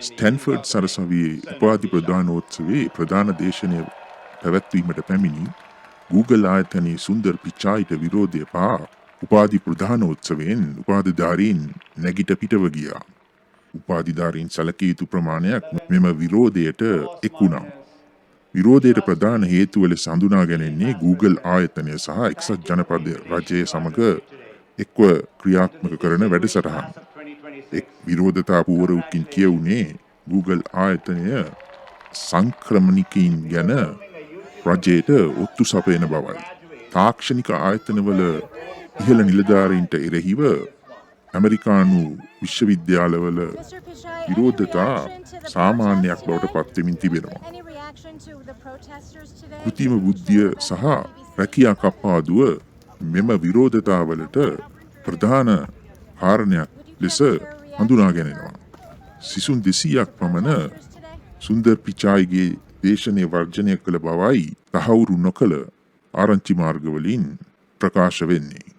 ස්ටැන්ෆර්ඩ් සරසවියේ උපාධි ප්‍රදානෝත්සවයේ ප්‍රධාන දේශනය පැවැත්වීමට පැමිණි Google ආයතනයේ සුන්දර් පිචායිට විරෝධය පා උපාධි ප්‍රදානෝත්සවයෙන් උපාධිධාරීන් නැගිට පිටව ගියා. උපාධිධාරීන් සැලකිය යුතු ප්‍රමාණයක් මෙම විරෝධයට එක් වුණා. විරෝධයට ප්‍රධාන හේතුව ලෙස හඳුනා ගැනෙන්නේ Google ආයතනය සහ එක්සත් ජනපද රජය සමග එක්ව ක්‍රියාත්මක කරන වැඩසටහන්. එක් විරෝධතා පුවරුවකින් කියවුනේ Google ආයතනය සංක්‍රමණිකයින් ගැන රජයට ඔත්තු සපයන බවයි. තාක්ෂණික ආයතනවල ඉහළ නිලධාරීන්ට එරෙහිව ඇමරිකානු විශ්වවිද්‍යාලවල විරෝධතා සාමාන්‍යයක් බවට පත්වෙමින් තිබෙනවා. කෘතිම බුද්ධිය සහ රැකියා කප්පාදුව මෙම විරෝධතාවලට ප්‍රධාන කාරණයක් ලෙස හඳුනා ගැනෙනවා. සිසුන් 200ක් පමණ සුන්දර් පිචායිගේ දේශනය වර්ජනය කළ බවයි තහවුරු නොකළ ආරංචි මාර්ගවලින් ප්‍රකාශ වෙන්නේ.